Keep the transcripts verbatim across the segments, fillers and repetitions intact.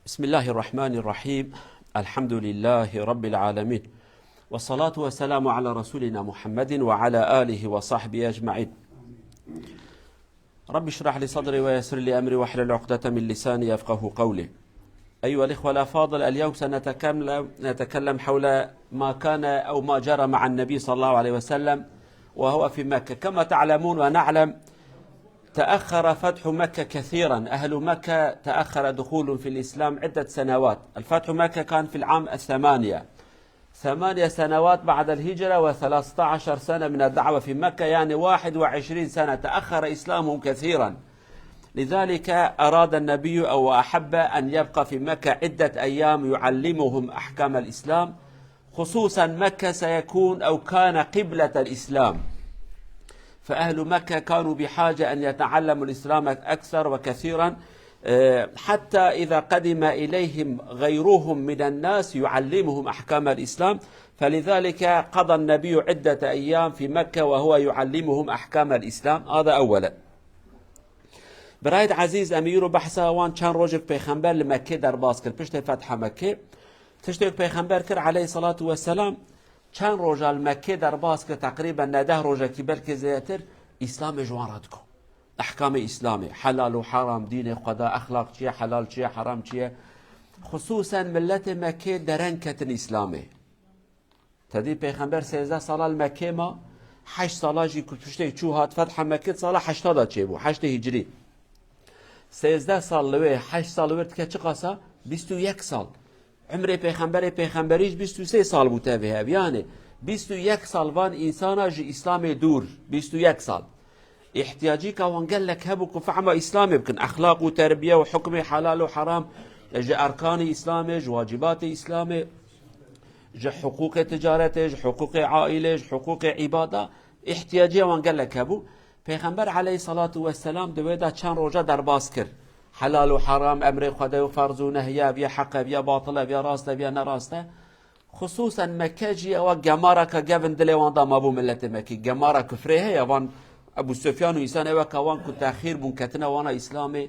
بسم الله الرحمن الرحيم. الحمد لله رب العالمين. والصلاة والسلام على رسولنا محمد وعلى آله وصحبه أجمعين. رب اشرح لي صدري ويسر لي أمري واحلل عقدة من لساني يفقه قولي. أيها الإخوة الأفاضل، اليوم سنتكلم، نتكلم حول ما كان أو ما جرى مع النبي صلى الله عليه وسلم وهو في مكة. كما تعلمون ونعلم، تأخر فتح مكة كثيرا. أهل مكة تأخر دخولهم في الإسلام عدة سنوات. الفتح مكة كان في العام الثمانية، ثمانية سنوات بعد الهجرة، وثلاثة عشر سنة من الدعوة في مكة، يعني واحد وعشرين سنة تأخر إسلامهم كثيرا. لذلك أراد النبي أو أحب أن يبقى في مكة عدة أيام يعلمهم أحكام الإسلام، خصوصا مكة سيكون أو كان قبلة الإسلام، فأهل مكة كانوا بحاجة أن يتعلموا الإسلام أكثر وكثيرا، آه، حتى إذا قدم إليهم غيرهم من الناس يعلمهم أحكام الإسلام، فلذلك قضى النبي عدة أيام في مكة وهو يعلمهم أحكام الإسلام. هذا أولا. Birayê ezîz, em îro behsa wan çend rojek pêxember li Mekkê derbas kir, piştê fetha Mekkê. Tiştê ku pêxember kir, aleyhissalatu vesselam, çend roja li Mekkê derbas kir, teqrîben neh deh rojekî, belkî zêdetir, Îslamê ji wan re digot. Ehkamê Îslamê, helal û heram, dînê xwe da, exlaq çi ye, helal çi ye, heram çi ye. Xisûsen miletê Mekkê dereng ketin Îslamê. Tedî pêxember sêzdeh sala li Mekkê ma, heşt sala jî ku piştê çû hat fetha Mekkê, sala heşta da çêbû, heştê hicrî. Sêzdeh sal li wê, heşt sal li wir dike çiqasa? Bîst û yek sal. Umrê pêxemberê, pêxemberî jî bîst û sê sal bû tevî hev. Yani bîst û yek sal van însana ji Îslamê dûr, bîst û yek sal. Îhtiyacîka wan gelek hebû ku fehma Îslamê bikin, exlaq û terbiye û hukmê helal û heram, ji erkanê Îslamê, ji wacibatê Îslamê, ji hiqûqê ticaretê, ji hiqûqê aîlê, ji hiqûqê îbada, îhtiyacê wan gelek hebû. Pêxember aleyhissalatu vesselam di wê de çend roja derbas kir. Helal û heram, emrê Xwedê û ferz û nehye, ev ya heq e, ev ya batil e, ev ya rast e, ev ya ne rast e. Xisûsen Mekke jî ewa gemaraka gevin dilê wan da mabû miletê Mekkî. Gemara kufrê heye, van Ebu Sufyan û însanê weka wan ku texîr bûn ketine wana Îslamê.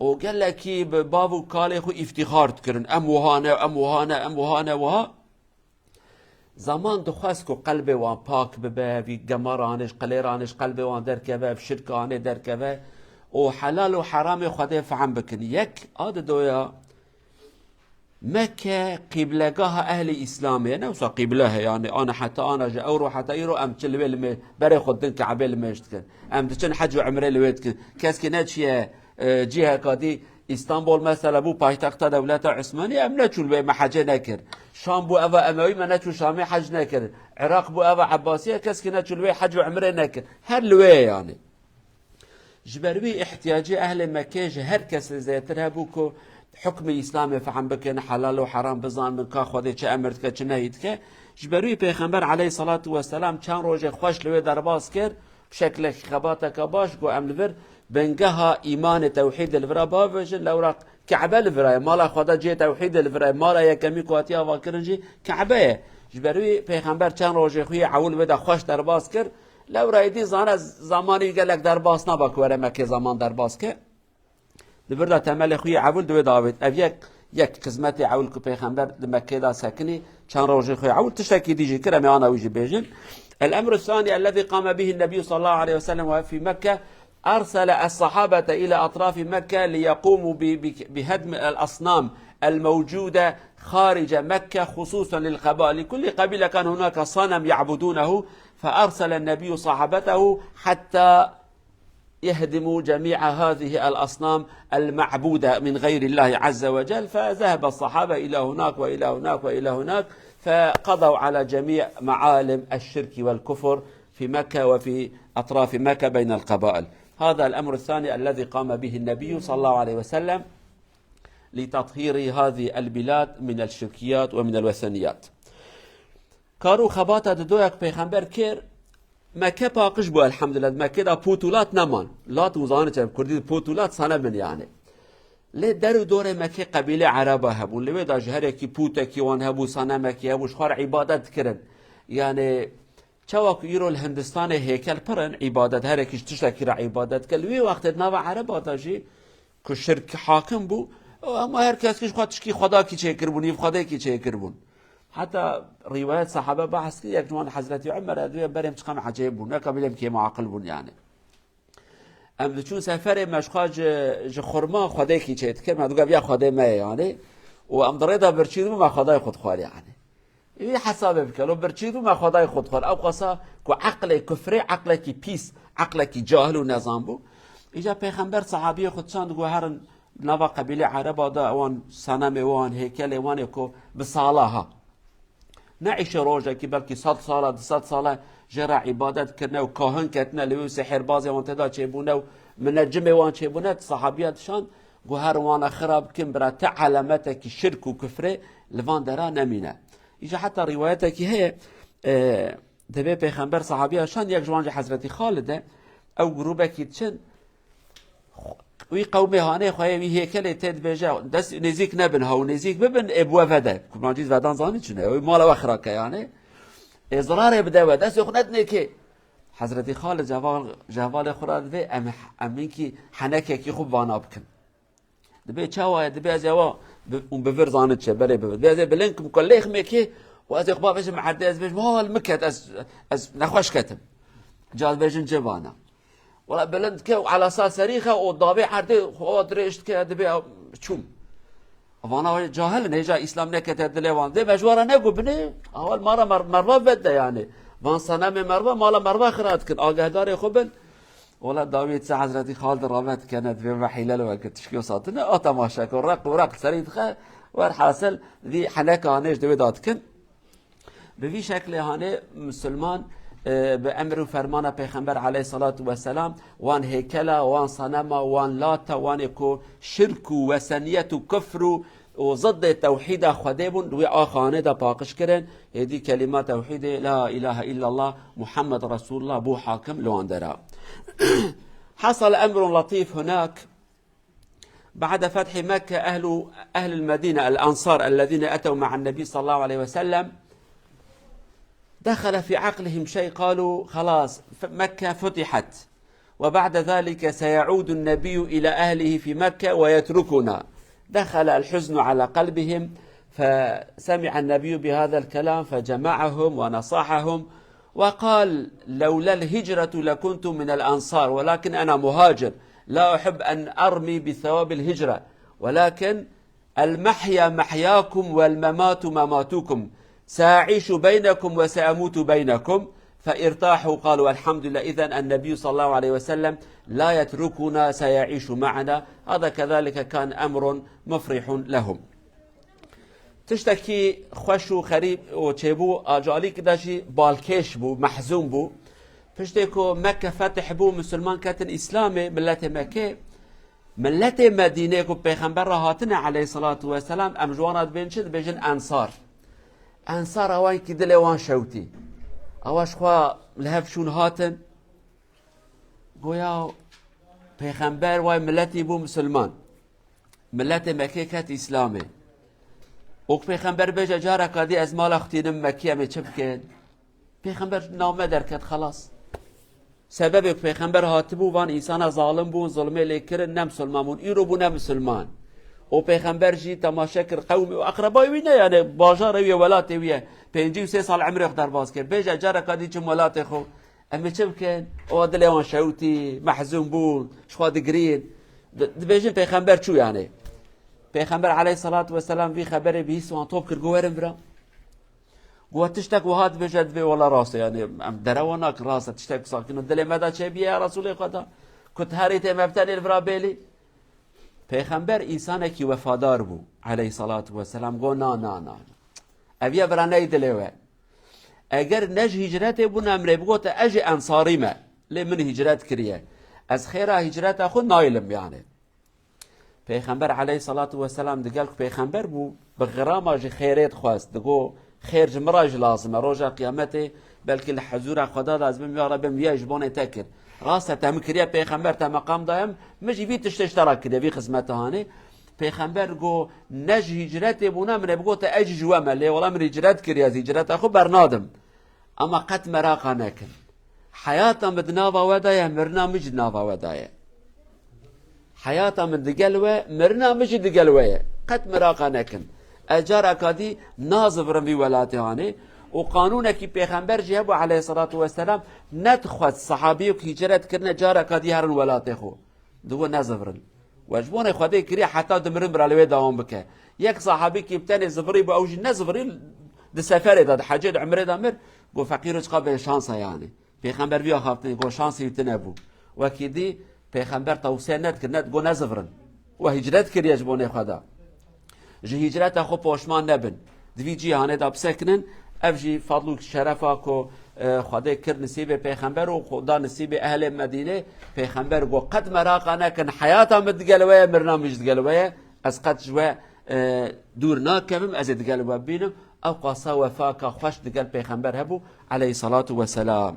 Û gelekî bi bav û kalê xwe îftîxar dikirin. Em wiha ne, em wiha ne, em wiha ne, wiha. Zaman dixwest ku qelbê wan pak bibe, vî gemara anê ji qelêra anê ji qelbê wan derkeve, ev şirka anê derkeve. Û helal û heramê Xwedê fehm bikin. Yek, a didoya, Mekke qîblegaha ehlê Îslamê ye, ne wisa qîble heye, yani ana heta ana ji ewro heta îro em çi li wê li mê-, berê xwe didin Ke'bê li mêj dikin. Em diçin hec û umrê li wê dikin. Keskî neçiye, e, ciheka dî, Îstanbul mesela bû paytexta dewleta Osmanî, em neçûn wê me hecê nekir. Şam bû eva Emewî, me neçû Şamê hec nekir. Iraq bû eva Ebbasiye, keskî neçû li wê hec û umrê nekir. Her li wê ye yani. Ji ber wî îhtiyacê ehlê Mekkê ji her kesê zêdetir hebû ku hukmê Îslamê fehm bikin, helal û heram bizanbin, ka Xwedê çi emir dike, çi nehî dike. Ji ber wî Pêxember aleyhissalatu vesselam çend rojê xweş li wê derbas kir, bi şeklekî xebateke baş, got, em li vir bingeha îmanê tewhîdê li vira bavêjin, lewra Ke'be li vira ye, mala Xweda cihê tewhîdê li vira ye, mala yekemî ku hatiye avakirin jî Ke'be ye. Ji ber wî Pêxember çend rojê xwe yê ewil wê de xweş derbas kir, lewra êdî zane zamanî gelek derbas nabe ku were Mekkê zaman derbas ke. Li vir de temelê xwe yê ewil di wê de avêt. Ev yek, yek xizmetê ewil ku Pêxember di Mekkê de sekinî, çend rojê xwe yê ewil tiştekî dî jî kir, em ê ana wî jî bêjin. الأمر الثاني الذي قام به النبي صلى الله عليه وسلم وهو في مكة، أرسل الصحابة إلى أطراف مكة ليقوموا ب-، ب-، بهدم الأصنام الموجودة خارج مكة، خصوصا للقبائل. لكل قبيلة كان هناك صنم يعبدونه، فأرسل النبي صحابته حتى يهدموا جميع هذه الأصنام المعبودة من غير الله عز وجل. فذهب الصحابة إلى هناك وإلى هناك وإلى هناك، فقضوا على جميع معالم الشرك والكفر في مكة وفي أطراف مكة بين القبائل. هذا الأمر الثاني الذي قام به النبي صلى الله عليه وسلم لتطهير هذه البلاد من الشركيات ومن الوثنيات. Kar û xebata didoya ku Pêxember kir, Mekke paqij bû, elhamdulillah. Mekke de pût û lat neman. Lat û zanî çi, bi kurdî pût û lat sanem in yani. Lê der û dorê Mekke qebîlê Ereba hebûn. Li wê de ji herekî pûtekî wan hebû, sanemekî hebû, ji xwe re îbadet dikirin. Yani, çawa ku îro li Hindistanê hêkel pir in, îbadet, herekî ji tiştekî re îbadet dike. Li wê wextê di nava Ereba de jî ku şirk hakim bû, Û hema her kes kî ji xwe tişkî xwedakî çêkiribûn, yî xwedekî çêkiribûn. Heta rîwayet sahabe behs kir, yek ji wan Hezretî Umer e, divê berê em çiqas ecêb bûn, ne ka bilê em kêm aqil bûn yani. Em diçûn seferê, me ji xwe ji, ji xurma xwedekî çêdikir, me digot, "Viya xwedê me ye," yani. Û em di rê de birçî dibûn, me xwedayê xwe dixwar yani. Wî hesabê bike, lo birçî dû me xwedayê xwe dixwar. Ew xwesa ku eqlê kufrê, eqlekî pîs, eqlekî cahil û nezan bû. Îca pêxember sahabiyê xwe çand, got, "Herin nava qebîlê Ereba de, ewan senemê wan, hêkelê wan ê ku bi sala ha. Ne îşe rojekî, belkî sed sala, du sed sala jê re îbadet kirine û kahin ketine li wî û sihêrbazê wan tê de çêbûne û minecimê wan çêbûne." Sahabiya dişand, got, "Herin wana xira bikin, bira te elemetekî şirk û kufrê li van dera nemîne." Îca heta rîwayetekî heye, e, dibê pêxember sahabiya şand, yek ji wan jî Hezretî Xalid e, ew grûbekî diçin, wî qewmê hanê xwe yê, wî hêkelê tê dibêje, "Dest nêzîk nebin, haw nêzîk bibin, ê bi we vede." Kurmancî vedan zanî çi ne, wî mala we xira ke yani. "Ê zirarê bide we, destê xwe nedinê kê." Hezretî Xalid ceval, cevalê xwe re divê, "Em, em hinkî henekekî xwe bi vana bikin." Dibê çawa ye? Dibê ez ê wa bi, û bi vir zanî çi, belê bi vir. Dibê ez ê bilind kim ku lêxmekê û ez ê xwe bavêjim erdê, ez bêjim, "Hal miket, ez, ez nexweş ketim." Ca dibêjin civana. Wala bilind ke û elasa serî xe û davê erdê xwe dirêj dike, dibê ew çûm. Vana wê cahil in, hêja Îslam nekete dilê wan. Dê me ji wan re negubinê, awal mala mer-, merva vede yani. Van senemê merva, mala merva xira dikin. Agahdarê xwe bin. Wala dawiyê çi Hezretî Xalid rave dikene, divê ve hîle li we kir, tişkî wisa tune, a temaşe ku req û req serî dixe, werhasil vî heneka hanê ji divê da dikin. Bi vî şeklê hanê Musulman, e, bi emir û fermana Pêxember aleyhissalatu vesselam, wan hêkela, wan sanema, wan lata, wanê ku şirk û weseniyet û kufr û û ziddê tewhîda Xwedê bûn, di wê axa hanê de paqij kirin, êdî kelîma tewhîdê, "La ilahe illallah, Muhammed Resulullah" bû hakim li wan dera. حصل أمر لطيف هناك. بعد فتح مكة، أهل، أهل المدينة، الأنصار الذين أتوا مع النبي صلى الله عليه وسلم، دخل في عقلهم شيء، قالوا: "خلاص، ف-، مكة فتحت، وبعد ذلك سيعود النبي إلى أهله في مكة ويتركنا." دخل الحزن على قلبهم، فسمع النبي بهذا الكلام فجمعهم ونصحهم وقال: "لولا الهجرة لكنت من الأنصار، ولكن أنا مهاجر، لا أحب أن أرمي بثواب الهجرة، ولكن المحيا محياكم والممات مماتكم، سأعيش بينكم وسأموت بينكم، فارتاحوا." قالوا: "الحمد لله، إذن النبي صلى الله عليه وسلم لا يتركنا، سيعيش معنا." هذا كذلك كان أمر مفرح لهم. Tiştekî xweş û xerîb û çêbû, a ji alîkî de jî balkêş bû, mehzûn bû. Piştê ku Mekke fetih bû, Musulman ketin Îslamê, miletê Mekkê, miletê Medînê ku Pêxember re hatine aleyhissalatu vesselam, em ji wan re dibên çi? Dibêjin Ensar. Ensar ewa hinkî dilê wan şewtî. Ewa ji xwe li hev çûn hatin. Goya Pêxember way miletî bû Musulman. Miletê Mekkê ket Îslamê. Û Pêxember bêje, careka dî ez mala xwe tînim Mekkê, em ê çi bikin? Pêxember name derket, xelas. Sebebê ku Pêxember hatibû, van însana zalim bûn, zulmê lê kirin, ne misilman bûn. Îro bûne misilman. Û Pêxember jî temaşe kir, qewmê û eqrebayê wî ne, yani bajarê wî ye, welatê wî ye. Pêncî û sê sal emrê xwe derbas kir. Bêje, careka dî çim welatê xwe. Em ê çi bikin? Ewa dilê wan şewitî, mehzûn bûn, ji xwe digirîn. Di-, dibêjin Pêxember çû yani. Pêxember aleyhissalatu vesselam vî xeberê bihîst wan top kir, got, "Werin vira." Got, "Tiştek wiha dibêje, dibê wela rast e, yani em derewa nakin, rast e, tiştek sakin e, dilê me de çêbiye ya Resulê Xweda. Ku tu herî tê me bi tenê li vira bêlî." Pêxember însanekî wefadar bû, aleyhissalatu vesselam, got, "Na, na, na, na. Ev ya vira neyê dilê we. Eger ne ji hicretê bûna, min ê bigote, ez jî ensarî me. Lê min hicret kiriye. Ez xêra hicreta xwe naylim yani." Pêxember aleyhissalatu vesselam digel ku pêxember bû, bi xirama jî xêrê dixwest. Digo, "Xêr ji min re jî lazim e. Roja qiyametê belkî li huzûra Xweda de ez bim, ya Rebê, min viya ji bonê te kir. Rast e, te min kiriye pêxember, te meqam dayem, min jî vî tiştê ji te re kiriye, vî xizmeta hanê." Pêxember go, "Ne ji hicretê bûna, min ê bigote ez jî ji we me. Lê wela min hicret kiriye, ez hicreta xwe bernadim. Ama qet meraqa nekin. Heyata min di nava we de ye, mirina min jî di nava we de ye." Heyata min digel we, mirina min jî digel we ye. Qet miraqa nekin. Ez careka dî nazivirim vî welatê hanê. Û qanûnekî pêxember jî hebû aleyhisselatu vesselam, nedixwest sahabiyek hicret kirine careka dî herin welatê xwe. Digo nezivirin. We ji bonê Xwedê kiriye heta dimirin bira li wê dewam bike. Yek sahabîkî bi tenê zivirî bû, ew jî nezivirî, di seferê de, di hecê, di umrê de mir, got feqîro çiqa bê şansa yani. Pêxember vî axaftinê got şansî wî tune bû. Wekî dî pêxember tewsiye nedikir, ne digo nezivirin. We hicret kiriye ji bonê xwe de. Ji hicreta xwe poşman nebin. Di vî cîhanê de bisekinin, ev jî fadl û şerefa ku, e, Xwedê kir nisîbê pêxember û xwe da nisîbê ehlê Medînê, pêxember got qet meraqa nekin, heyata min digel we ye, mirina min jî digel we ye, ez qet ji we, e, dûr nakevim, ez ê digel we bibînim. Ew qasa wefaka xweş digel pêxember hebû, aleyhissalatu vesselam.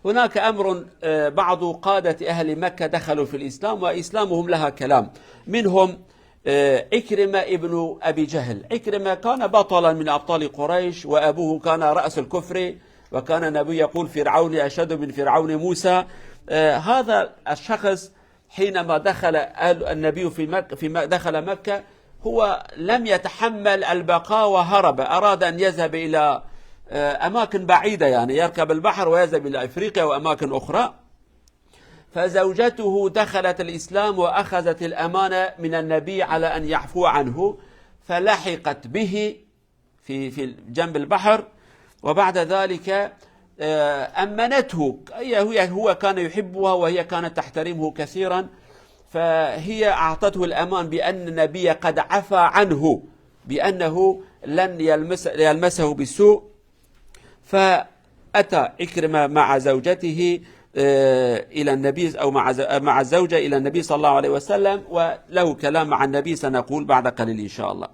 هناك أمر، آه، بعض قادة أهل مكة دخلوا في الإسلام وإسلامهم لها كلام. منهم، آه، عكرمة ابن أبي جهل. عكرمة كان بطلا من أبطال قريش، وأبوه كان رأس الكفر، وكان النبي يقول: "فرعون أشد من فرعون موسى". آه، هذا الشخص حينما دخل آل النبي في مك-، في م-، دخل مكة، هو لم يتحمل البقاء وهرب، أراد أن يذهب إلى، آه، أماكن بعيدة، يعني يركب البحر ويذهب إلى إفريقيا وأماكن أخرى. فزوجته دخلت الإسلام وأخذت الأمانة من النبي على أن يعفو عنه، فلحقت به في، في جنب البحر، وبعد ذلك، آه، أمنته. هي، هي، هو كان يحبها وهي كانت تحترمه كثيرا، فهي أعطته الأمان بأن النبي قد عفا عنه، بأنه لن يلمس-، يلمسه بسوء. فأتى عكرمة مع زوجته، آه، إلى النبي، أو مع ز-، مع الزوجة إلى النبي صلى الله عليه وسلم، وله كلام مع النبي سنقول بعد قليل إن شاء الله.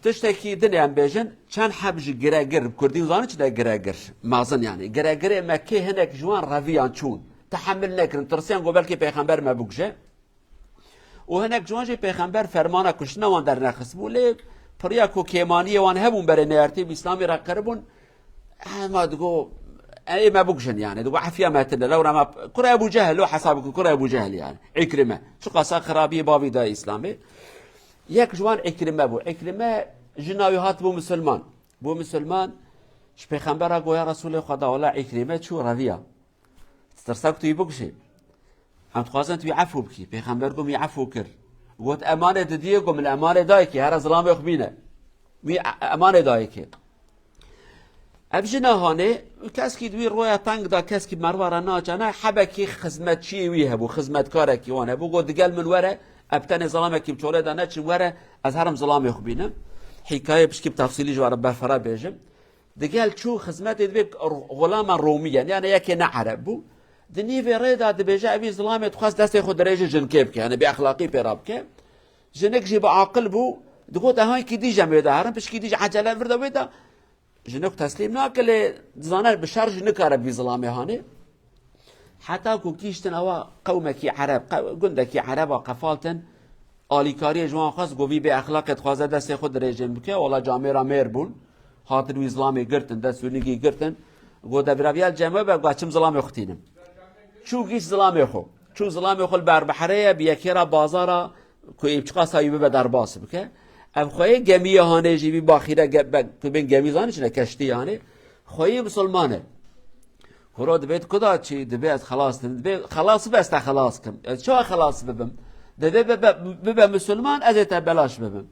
Tiştekî din em bêjin, çend heb ji giregir, bi kurdî zanin çi de giregir, mazin yani. Giregirê Mekkê hinek ji wan reviyan çûn. Tehemil nekirin, tirsiyan ku belkî pêxember me bikuje. Û hinek ji wan jî pêxember fermana kuştina wan dernexistibû. Lê piriya ku kêmaniyê wan hebûn berê neyartî bi Îslamê re kiribûn, hema digo, ê me bikujin yani. Digo efiya me tune. Lewra me, kura Ebû Cehil, o hesabê ku kura Ebû Cehil yani. Îkrime. Çiqasa xirabiyê bavî da Îslamê. Yek ji wan Îkrime bû. Îkrime jina wî hatibû misilman. Bû misilman, ji pêxembera got, ya Resûlê Xweda, wela Îkrîme çû reviya. Tirsa ku tu wî bikuşî. Em dixwazin tu wî efû bikî. Pêxember got, wî efû kir. Got, emanê didiyê, got, min emanê dayê kê, here zilamê xwe bîne. Wî e-, emanê dayê kê. Ev jina hanê, keskî di wî roya teng da, keskî merva re naçane, hebekî xizmetçiyê wî hebû, xizmetkarekî wan hebû. Got, digel min were, ev tenê zilamekî bi çolê de neçin were, ez herim zilamê xwe bînim. Hîkayê pişkî bi tefsîlî ji we re berfere bêjim. Digel çû xizmetê dibê xulama Romî ye, yani yekê ne Ereb bû. Di nîvê rê de dibêje, evî zilamê dixwest destê xwe dirêjê jinkê bike, yani bêexlaqî pê re bike. Jinik jî bi aqil bû, digot, "Ehankî dî je em wê de herin", pişkî dî ji ecele vir de wê de. Jinik teslîm nake, lê dizane bi şer jinik kare bî zilamê hanê. Heta ku gihîştin ewa qewmekî Ereb, qe-, gundekî Ereba qefaltin, alîkariyê ji wan xwest, got, "Vî bêexlaqê dixwaze destê xwe dirêjin bike." Wela camêra mêr bûn. Hatin wî zilamê girtin, dest û nigî girtin. Got, "De bira viya li cem we be, got, çim zilamê xwe tînim." Çû gihîşt zilamê xwe. Çû zilamê xwe li ber behrê ye, bi yekê re bazara, ku ê çiqasa wî bibe derbas bike. Ev xweyê gemiyê hanê jî, vî baxîre ge-, be-, ku bên gemî zanî çi ne, keştî hanê. Xweyê misilman e. Kuro dibê tu kuda çî, dibê ez xelas tim. Dibê xelas bibe ez te xelas kim. Ez çawa xelas bibim? Dibê bibe, bibe misilman, ez ê te belaş bibim.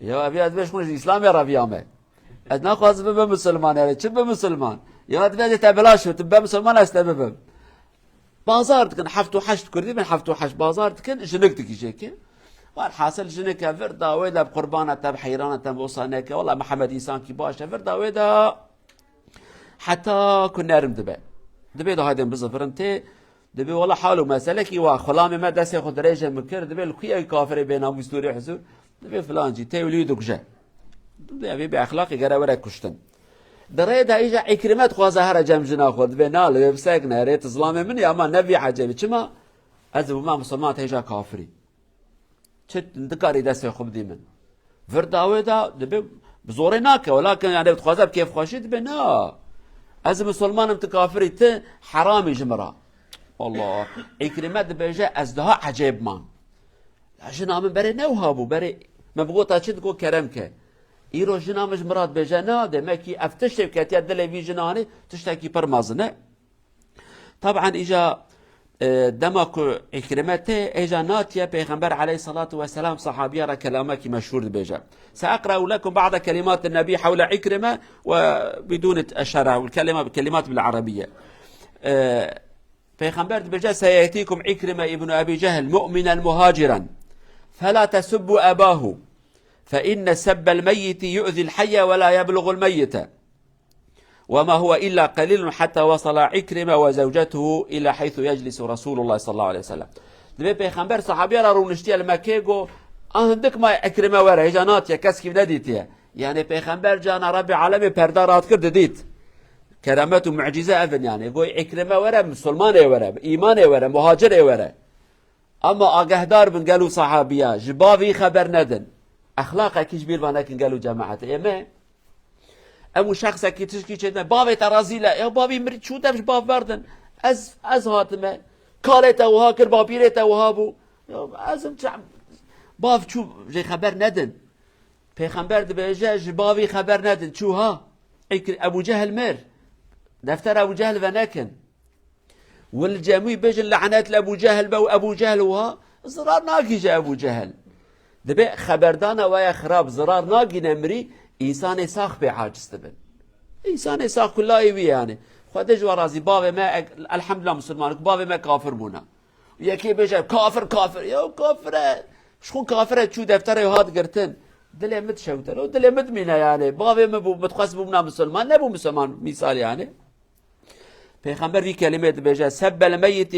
Ya ev ya dibê ji xwe ji Îslamê reviyame. Ez naxwazim bibe misilman, yani çi bibe misilman? Ya dibê ez ê te belaş bibim, tu bibe misilman ez te bibim. Bazar dikin, heft û heşt kurdî bin heft û heşt bazar dikin, jinik dikî jêkê. Walhasil jinike vir da wê de bi qurbana te, bi heyrana te, bi wisa neke. Wela Mihemed însankî baş e, vir da wê de heta ku nerm dibe. Dibê de haydên bizivirin tê, dibê wela hal û meselekî wa xulamê me destê xwe dirêjê min kir, dibê li ku ew kafirê bênamûs dûrê huzur, dibê filan cî tê wî dikuje. Dibê evê bêexlaqî gere were kuştin. Di rê de îja Îkrîme dixwaze here cem jina xwe, dibê na li wê bisekine, rê tu zilamê min î, ama ne vî ecebî. Çima? Ez bûma misilman, te îja kafirî. Çi dikarî destê xwe bidî min? Vir dawê da, dibê bi zorê nake, welakin yani dixwaze bi kêfxweşî, dibê na. Ez misilman im, tu kafirî, tu heramî ji min re. Allah. Îkrîme dibêje, ez daha ecêb mam. Ya jina min berê ne wiha bû, berê me bigota çi, digot kerem ke. Îro jina min ji min re dibêje, na, demekî ev tiştê ketiye dilê vî jina hanê, tiştekî pir mezin e. Taban îja, e, dema ku Îkrîme tê, îja natiye Pêxember aleyhissalatu vesselam sahabiya re kelamekî meşhûr dibêje. سأقرأ لكم بعض كلمات النبي حول عكرمة وبدون الشرح والكلمة، كلمات بالعربية. E, Pêxember dibêje, سيأتيكم عكرمة ابن أبي جهل مؤمنا مهاجرا فلا تسبوا أباه فإن سب الميت يؤذي الحي ولا يبلغ الميت وما هو إلا قليل حتى وصل عكرمة وزوجته إلى حيث يجلس رسول الله صلى الله عليه وسلم. Dibê Pêxember sahabiya re rûniştiye li Mekkê, got, a hindik ma Îkrîme were, hêja natiye, keskî nedîtiye. Yani Pêxember cana Rebbê alemê perda rahat kir, didît. Keramet û mucize ev in yani. Got, Îkrîme were, misilmanê were, îmanê were, muhacirê were. Ama agehdar bin gelo sahabiya, ji bavê xeber nedin. Exlaqekî ji bîr ve nekin gelo cemaetê. Ê me, em û şexsekî tişkî çêdine, bavê te rezîl e. Ya bavê min çû, dev ji bav berdin. Ez, ez hatime. Kalê te wiha kir, bapîrê te wiha bû. Ya ez im çi, bav çû, jê xeber nedin. Pêxember dibêje, ji bavê xeber nedin. Çû ha. Îkr-, Ebû Cehil mir. Defter Ebû Cehil venekin. Wil cemû bêjin, lanet li Ebû Cehil be û Ebû Cehil wiha, zirar nagîje Ebû Cehil. Dibê xeberdana we ya xirab zirar nagîne mirî, însanê sax pê aciz dibin. Însanê sax ku layê wî yani. Xwedê ji we razî, bavê me, ek-, elhamdulillah misilman, ku bavê me kafir bûna. Yekê bêje, kafir, kafir, ya kafir e. Ji xwe kafir e, çû defterê hat girtin. Dilê min dişewte, o dilê min dimîne yani. Bavê min bû, min dixwest bûmna misilman, nebû misilman, mîsal yani. Pêxember vî kelimê dibêje, سب الميت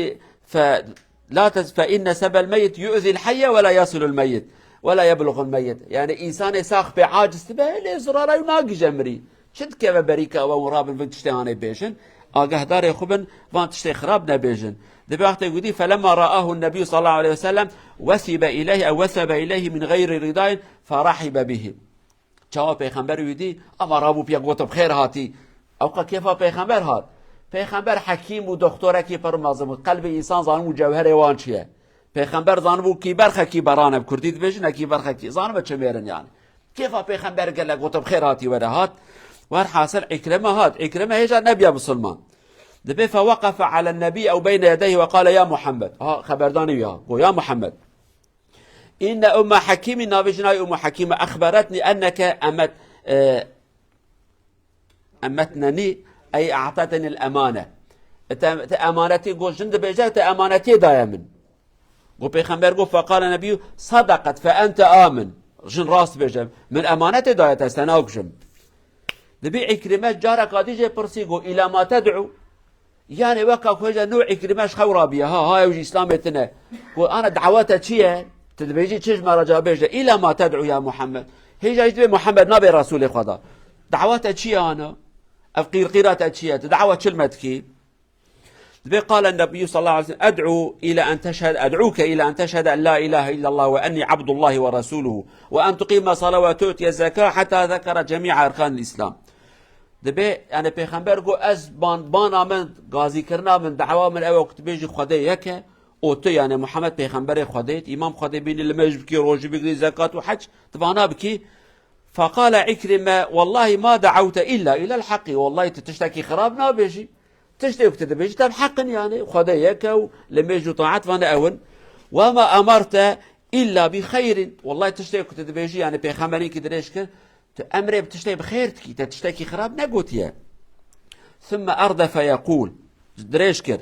فلا تس-، فإن سب الميت يؤذي الحي ولا يصل الميت ولا يبلغ الميت. Yani însanê sax pê aciz dibe, lê zirara wî nagije mirî. Çi dikeve berîka we û rabin vin tiştê hanê bêjin? Agahdarê xwe bin, van tiştê xirab nebêjin. Dibê wextê gotî, فلما رآه النبي صلى الله عليه وسلم وثب إليه أو وثب إليه من غير رضاء فرحب به. Çawa pêxember wî dî, ema rabû piya, got, bi xêr hatî. Ewqa kêfa pêxember hat. Pêxember hekîm û doktorekî pir mezin bû. Qelbê însan zanibû cewherê wan çi ye. Pêxember zanibû kî berxekî berane, bi kurdî dibêjin, e kî berxekî. Zanibe çi mêrin yani. Kêfa pêxember gelek, got, bi xêr hatî, were hat. Werhasil Îkrime hat. Îkrime hêja nebiya misilman. Dibê فوقف على النبي أو بين يديه وقال يا محمد. Ha, xeberdanî wî ha. Got, ya Muhammed. إن أم حكيم, navê jina wî Ummu Hekîm e, أخبرتني أنك أمت-، e, أمتنني, أي أعطتني الأمانة. Te, te emanetî, got, jin dibêje, te emanetiyê daye min. Got, pêxember got, فقال النبي صدقت فأنت آمن. Jin rast dibêje, min emanetê daye te, ez te nakujim. Dibê Îkrîme careka dî jê pirsî, got, إلى ما تدعو؟ Yani weka ku hêja nû Îkrîme ji xew rabiye, ha, ha, ew ji Îslamê tine. Ku ana dawa te çi ye? Tu dibêjî çi ji me re ca bêje? إلى ما تدعو يا محمد. Hêja jî dibê Muhammed nabe Resûlê Xweda. Dawa te çi ye ana? Ev qîrqîra te çi ye? Tu dawa çi li me dikî? Dibê قال النبي صلى الله عليه وسلم أدعو إلى أن تشهد، أدعوك إلى أن تشهد أن لا إله إلا الله وأني عبد الله ورسوله وأن تقيم الصلاة وتؤتي الزكاة حتى ذكر جميع أركان الإسلام. Dibê, yani pêxember got, ez ban-, bana min, gazîkirina min, dawa min ew e ku tu bêjî Xwedê yek e, û tu, yani Muhammed pêxemberê Xwedê, îmam Xwedê bînî, nimêj bikî, rojî bigirî, zekat û hec, tu vana bikî. فقال عكرمة والله ما دعوت إلا إلى الحق. Wallahî tu tiştekî xirab nabêjî. Tiştê ku tu dibêjî tev heq in yani. Xwedê yek e û nimêj û taet vane ew in. وما أمرت إلا بخير. Wallahî tiştê ku tu dibêjî yani pêxemberînkî dirêj kir. Tu emrê bi tiştê bi xêr dikî, te tiştekî xirab negotiye. ثم أردف يقول, dirêj kir.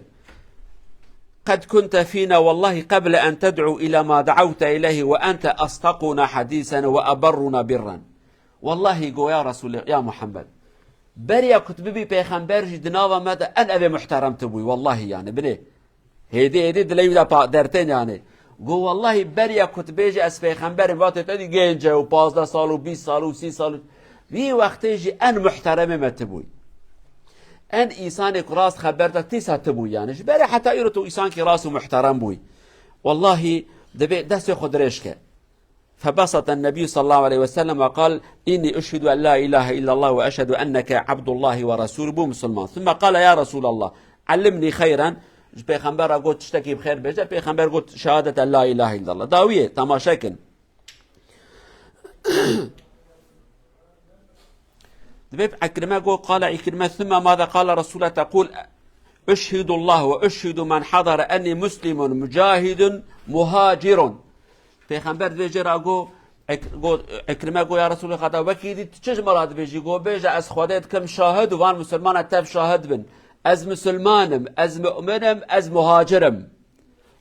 قد كنت فينا والله قبل أن تدعو إلى ما دعوت إليه وأنت أصدقنا حديثا وأبرنا برا. Wallahî, go, ya Resûlê, ya Muhammed. Beriya ku tu bibî pêxember jî di nava me de en evê muhterem tu bûyî. Wallahî yani, binê. Hêdî hêdî dilê wî de pa-, dertên yani. Go, wallahî beriya ku tu bêjî ez pêxember im, vatê te dî gênc e û pazdeh sal û bîst sal û sî sal û vî wextê jî en muhteremê me tu bûyî. En însanê ku rast xeber de tîsa tu bûyî yani. Ji berê heta îro tu însankî rast û muhterem bûyî. Wallahî dibê destê xwe dirêj ke. فبسط النبي صلى الله عليه وسلم وقال: إني أشهد أن لا إله إلا الله وأشهد أنك عبد الله ورسوله. Bû misilman. ثم قال: يا رسول الله، علمني خيرا Ji Pêxember re got tiştekî bi xêr bêje, Pêxember got şehadet en la ilahe illallah. Dawiyê, temaşe kin. Dibê Ikrime got, qala Ikrime, thumma maza qala Resulullah tequl, uşhidu Allah ve uşhidu men hadara enni muslimun, mucahidun, muhacirun. Pêxember dibê jê re got, Ek-, got, Ikrime got, ya Resulê Xweda, wekî dî tu çi ji me re dibêjî? Got, bêje, ez Xwedê dikim şahid û van misilmana tev şahid bin. Ez misilman im, ez mu'min im, ez muhacir im.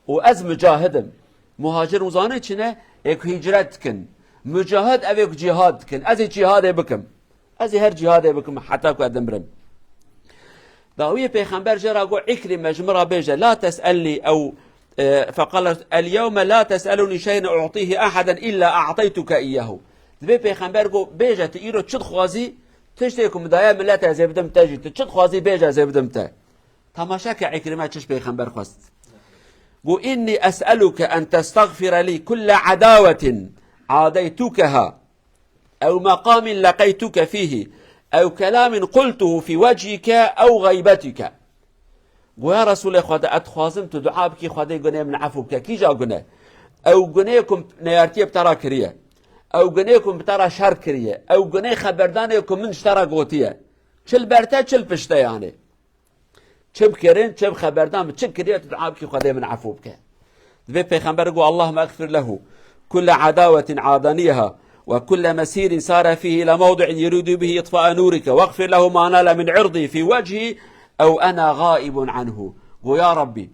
Û ez mucahid im. Muhacir hûn zanî çi ne? Ê ku hicret dikin. Mucahid ev ê ku cîhad dikin. Ez ê cîhadê bikim. Ez ê her cîhadê bikim heta ku ez dimrim. Dawiyê Pêxember jê re got, Îkrîme, ji min re bêje, la tes'elnî ew, e, feqal, el yewme la tes'elûnî şey'en u'tîhî eheden îlla a'teytuke îyyahu. Dibê Pêxember got, bêje, tu îro çi dixwazî, tiştê ku min daye milet ez ê bidim te jî, tu çi dixwazî bêje ez ê bidim te. Temaşe ke Îkrîme çi ji Pêxember xwest. Got, înnî es'eluke en testexfire lî kulle edawetin adeytukeha. Ew meqamîn leqeytuke fîhî, ew kelamîn qultuhu fî wechîke ew xeybetîke. Go ya Resûlê Xwedê, ez dixwazim tu dua bikî Xwedê gunê min efû bike. Kîja gune? Ew gunê ku neyartiyê bi te re kiriye. Ew gunê ku bi te re şer kiriye. Ew gunê xeberdanê ku min ji te re gotiye. Çi li ber te, çi li pişt te yanê. Çi bi kirin, çi bi xeberdan, bi çi kiriye, tu dua bikî Xwedê min efû bike. Dibê Pêxember got, Allahümme iğfir lehu kulle adawetin adaniha ve kulle mesirin sare fihi ila mevdi'in yuridu bihi itfa'a nurike ve iğfir lehu ma nale min irdi fi vechhi ew ena gaibun anhu. Got, ya Rabbî,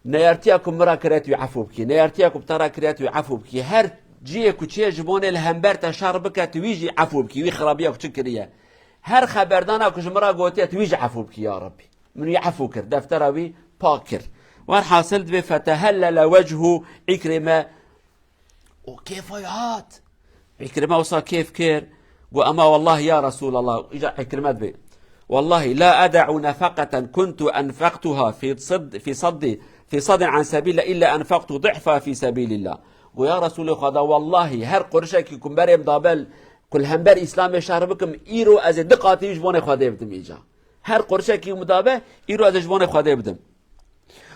neyartiya ku min re kiriye tu wî efû bikî. Neyartiya ku bi te re kiriye tu wî efû bikî. Her cihê ku çiye ji bonê li hember te şer bike, tu wî jî efû bikî. Wî xirabiya ku çi kiriye. Her xeberdana ku ji min re gotiye, tu wî jî efû bikî ya Rabbî. Min wî efû kir, deftera wî pak kir. Werhasil dibê fetehellele wechhu Îkrîme û kêfa wî hat. Îkrîme wisa kêf kir. Got, ema wallahi ya Resûlallah, îca Îkrîme dibê. Wallahi la eda'u nefeqeten kuntu enfektuha fi sad-, fi saddi, fi sadin an sebîlillah illa enfektu di'fa fi sebîlillah. Got, ya Resûlê Xweda, wallahi her qurişekî ku berê min dabe, ku li hember Îslamê şer bikim, îro ez ê du qatî ji bonê Xwedê bidim îca. Her qurşekî min dabe, îro ez ê ji bonê Xwedê bidim.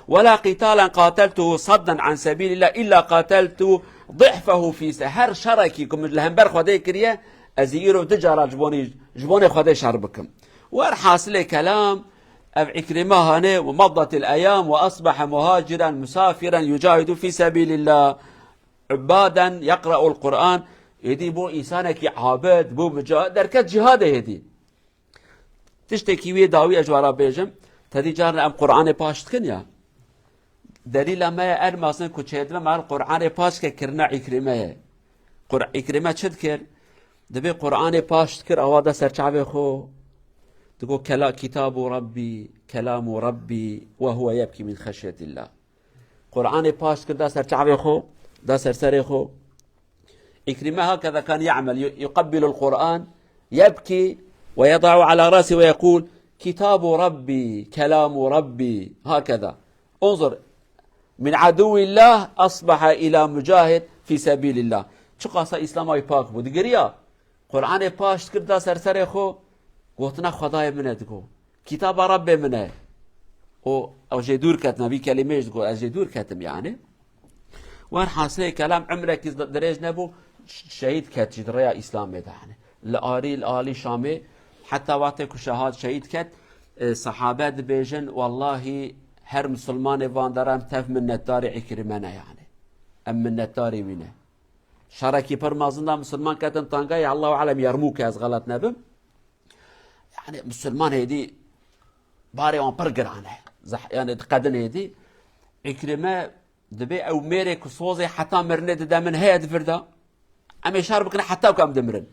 Wela qîtalen qateltuhu sadden an sebîlillah illa qateltu dihfehu fî se. Her şerekî ku min li hember Xwedê kiriye, ez ê îro du cara ji bonî, ji bonê Xwedê şer bikim. Werhasilê kelam, ev Îkrîme hane, ve maddetil eyam ve asbahe muhaciren musafiren yucahidu fî sebîlillah. Ubaden yeqre'ul Qur'an, êdî bû însanekî abid, bû mucahid, derket cihadê êdî. Tiştekî wê dawî ez ji we re bêjim, tedî carna em Qur'anê paş dikin ya. Delîla me ye, elmasên ku çêdibe me Qur'anê paş ke kirina Îkrîme ye. Qur-, Îkrîme çi dikir? Dibê Qur'anê paş dikir, awa da ser çavê xwe. Digo, "Kela-, kitabu Rabbî, kelamu Rabbî, ve huve yebkî min xeşyetillah." Qur'anê paş dikir, da ser çavê xwe, da ser serê xwe. Îkrîme hakeza kan ya'mel, yu-, yuqebbilul Qur'an, yebkî ve yeda'u ala rasi ve yekul, "Kitabu Rabbi, kelamu Rabbi." Hakeza. Unzur, min aduwillah asbaha ila mucahid fi sebilillah. Çiqasa Îslama wî pak bû. Digiriya. Qur'anê paş dikir da ser serê xwe, gotina Xwedayê min e digo. Kitaba Rabbê min e. O, ew jê dûr ketin, vî kelîmeyê jî digo, ez jê dûr ketim yani. Werhasilê kelam, umrekî dirêj nebû, ş-, şehîd ket jî di rêya Îslamê de yani. Li arî, li alî Şamê, heta wextê ku şehad şehîd ket, e, sehabe dibêjin, wellahî her misilmanê van deran tev minnetdarî Îkrîme ne yani. Em minnetdarî wî ne. Şerekî pir mezin da misilman ketin tangayê, Allahu alem, Yermûk e, ez xelet nebim. Yani misilman hêdî barê wan pir giran e. Zeh-, yani diqedin hêdî. Îkrîme dibê ew mêrê ku sozê heta mirinê dide min heye di vir de. Em ê şer bikin heta ku em dimirin.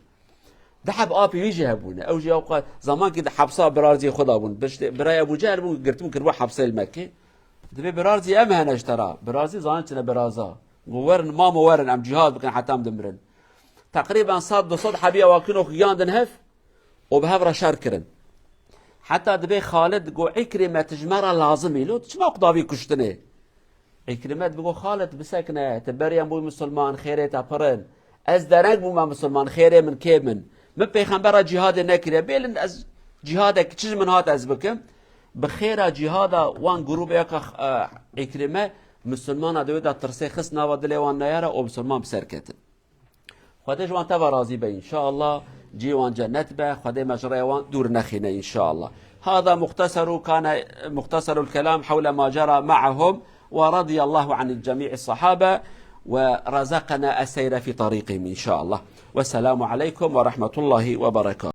Di heb apî wî jî hebûne. Ew jî ewqa zemankî di hepsa birarzî xwe da bûn. Biştê, birayê Ebû Cehil bûn, girtibû kiribû hepsê li Mekkê. Dibê birarzî em hene ji te ra. Birarzî zanin çi ne biraza. Got, "Werin mamo werin, em cîhad bikin heta em dimirin." Teqrîben sed du sed hebî ewa kino xiyandin hev û bi hev re şer kirin. Heta dibê Xalid got, "Îkrîme, tu ji me re lazim î. Lo tu çima ku davî kuştinê?" Îkrîme dibe got, "Xalid, bisekine, tu beriyan bûyî misilman, xêrê te pir in. Ez dereng bûme misilman, xêrê min kêm in. Min pêxembera cîhadê nekiriye. Bêlin ez cîhadek çi ji min hat ez bikim?" Bi xêra cîhada wan grûbê weka, e, Îkrîme, misilmana di wê de tirsê xist nava dilê wan neyara û misilman bi ser ketin. Xwedê ji wan teva razî be înşallah. Cî wan cennet be, Xwedê me ji rêya wan dûr nexîne înşallah. هذا مختصر كان، مختصر الكلام حول ما جرى معهم، ورضي الله عن جميع الصحابة، ورزقنا السير في طريقهم إن شاء الله. والسلام عليكم ورحمة الله وبركاته.